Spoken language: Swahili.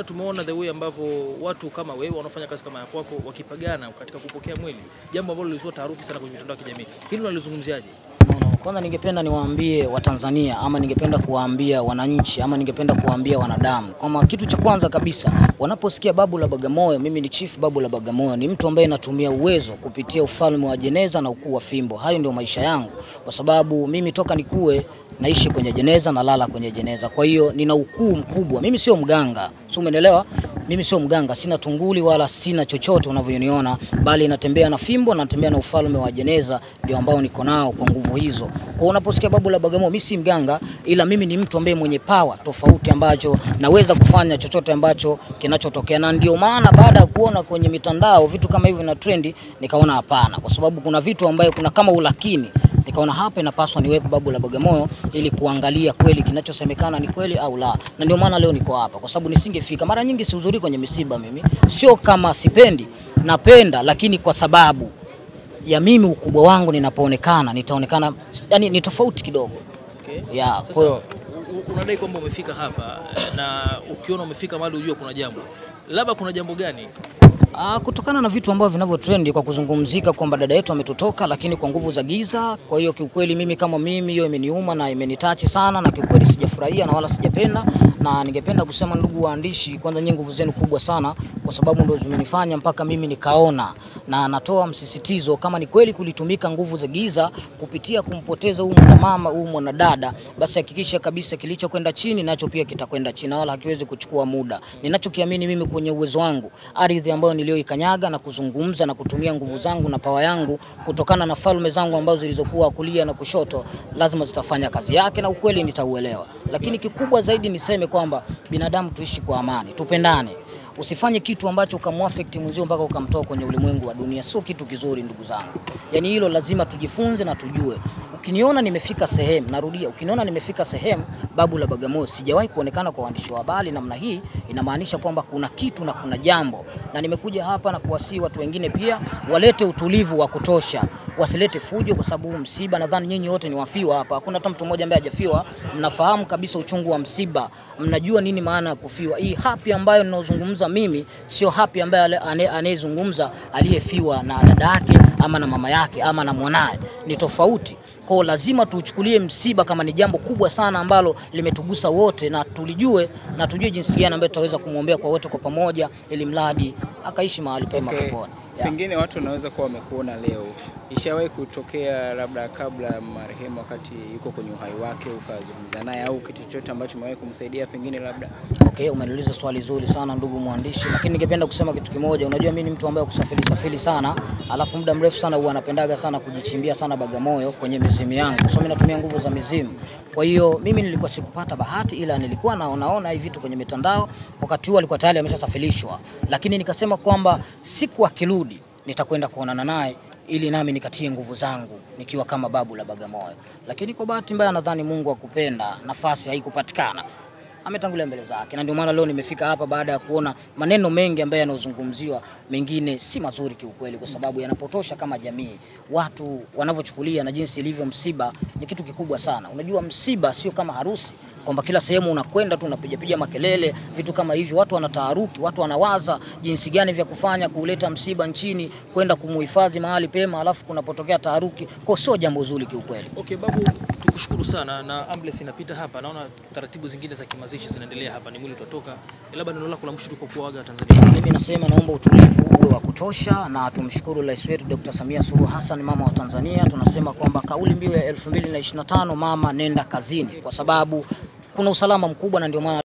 Tumeona the way ambavyo watu kama wewe wanaofanya kazi kama ya kwako wakipagana katika kupokea mwili, jambo ambalo lilizua taharuki sana kwenye mitandao ya kijamii. Hili unalizungumziaje? Kwanza ningependa niwaambie Watanzania ama ningependa kuwaambia wananchi ama ningependa kuwaambia wanadamu kama kitu cha kwanza kabisa wanaposikia Babu la Bagamoyo, mimi ni Chief Babu la Bagamoyo, ni mtu ambaye natumia uwezo kupitia ufalme wa jeneza na ukuu wa fimbo. Hayo ndio maisha yangu, kwa sababu mimi toka nikue naishi kwenye jeneza na lala kwenye jeneza. Kwa hiyo nina ukuu mkubwa. Mimi sio mganga, sio, umeelewa? Mimi sio mganga, sina tunguli wala sina chochote unavyoniona, bali natembea na fimbo, natembea na ufalme wa jeneza, ndio ambao niko nao kwa nguvu hizo. Kwa unaposikia Babu la Bagamoyo, mimi si mganga, ila mimi ni mtu ambaye mwenye power tofauti ambacho naweza kufanya chochote ambacho kinachotokea. Na ndio maana baada ya kuona kwenye mitandao vitu kama hivi na trendi, nikaona hapana, kwa sababu kuna vitu ambayo kuna kama ulakini. Nikaona hapa inapaswa niwepo Babu la Bagamoyo ili kuangalia kweli kinachosemekana ni kweli au la. Na ndio maana leo niko hapa, kwa sababu nisingefika. Mara nyingi sihudhurii kwenye misiba mimi. Sio kama sipendi, napenda, lakini kwa sababu ya mimi ukubwa wangu ninapoonekana, nitaonekana yani ni tofauti kidogo. Okay. Yeah, kwa hiyo unadai kwamba umefika hapa na ukiona umefika mahali ujue kuna jambo. Labda kuna jambo gani? Kutokana na vitu ambavyo vinavyo-trend kwa kuzungumzika kwamba dada yetu ametotoka lakini kwa nguvu za giza. Kwa hiyo kiukweli mimi kama mimi hiyo imeniuma na imenitachi sana, na kiukweli sijafurahia na wala sijapenda. Na ningependa kusema ndugu waandishi, kwanza nyinyi nguvu zenu kubwa sana, kwa sababu ndio zimenifanya mpaka mimi nikaona. Na natoa msisitizo, kama ni kweli kulitumika nguvu za giza kupitia kumpoteza huyu mwanamama, huyu mwanadada, basi hakikisha kabisa kilichokwenda chini nacho pia kitakwenda chini, wala hakiwezi kuchukua muda. Ninachokiamini mimi kwenye uwezo wangu, ardhi ambayo niliyoikanyaga na kuzungumza na kutumia nguvu zangu na pawa yangu kutokana na falme zangu ambazo zilizokuwa kulia na kushoto, lazima zitafanya kazi yake na ukweli nitauelewa. Lakini kikubwa zaidi niseme kwamba binadamu tuishi kwa amani, tupendane. Usifanye kitu ambacho ukamwafect mwenzio mpaka ukamtoa kwenye ulimwengu wa dunia. Sio kitu kizuri ndugu zangu. Yani hilo lazima tujifunze na tujue. Ukiniona nimefika sehemu, narudia, ukiniona nimefika sehemu Babu la Bagamoyo, sijawahi kuonekana kwa waandishi wa habari namna hii, inamaanisha kwamba kuna kitu na kuna jambo. Na nimekuja hapa na kuwasihi watu wengine pia walete utulivu wa kutosha, wasilete fujo, kwa sababu msiba, nadhani nyinyi wote ni wafiwa hapa. Hakuna hata mtu mmoja ambaye hajafiwa. Mnafahamu kabisa uchungu wa msiba, mnajua nini maana ya kufiwa. Hii happy ambayo ninazungumza mimi sio happy ambaye anayezungumza aliyefiwa na dada yake ama na mama yake ama na mwanae, ni tofauti. Kwa lazima tuuchukulie msiba kama ni jambo kubwa sana ambalo limetugusa wote, na tulijue na tujue jinsi gani ambayo tutaweza kumuombea kwa wote kwa pamoja, ili mradi akaishi mahali pema peponi. Yeah. Pengine watu wanaweza kuwa wamekuona leo. Ishawahi kutokea labda kabla marehemu wakati yuko kwenye uhai wake ukazungumza naye au kitu chochote ambacho umewahi kumsaidia pengine labda? Okay, umeniuliza swali zuri sana ndugu mwandishi, lakini ningependa kusema kitu kimoja. Unajua mimi ni mtu ambaye kusafiri safiri sana, alafu muda mrefu sana huwa napendaga sana kujichimbia sana Bagamoyo kwenye mizimu yangu. So mimi natumia nguvu za mizimu. Kwa hiyo mimi nilikuwa sikupata bahati, ila nilikuwa naona hivi vitu kwenye mitandao. Wakati huo alikuwa tayari ameshasafirishwa, lakini nikasema kwamba siku akirudi nitakwenda kuonana naye ili nami nikatie nguvu zangu nikiwa kama Babu la Bagamoyo. Lakini kwa bahati mbaya nadhani Mungu akupenda, nafasi haikupatikana. Ametangulia mbele zake. Na ndio maana leo nimefika hapa baada ya kuona maneno mengi ambayo yanazungumziwa, mengine si mazuri kiukweli, kwa sababu yanapotosha kama jamii. Watu wanavyochukulia na jinsi ilivyo msiba ni kitu kikubwa sana. Unajua msiba sio kama harusi kwamba kila sehemu unakwenda tu unapiga piga makelele, vitu kama hivyo. Watu wanataharuki, watu wanawaza jinsi gani vya kufanya kuleta msiba nchini, kwenda kumuhifadhi mahali pema, alafu kunapotokea taharuki. Kwa sio jambo zuri kiukweli. Okay Babu, tukushukuru sana. Na ambulance inapita hapa, naona taratibu zingine za kimazishi zinaendelea hapa, ni mwili utatoka. Labda neno lako la mwisho tu kwa kuaga Tanzania. Mimi nasema naomba utulivu uwe wa kutosha, na tumshukuru Rais wetu Dr. Samia Suluhu Hassan, mama wa Tanzania. Tunasema kwamba kauli mbiu ya 2025 mama nenda kazini, kwa sababu kuna usalama mkubwa, na ndio maana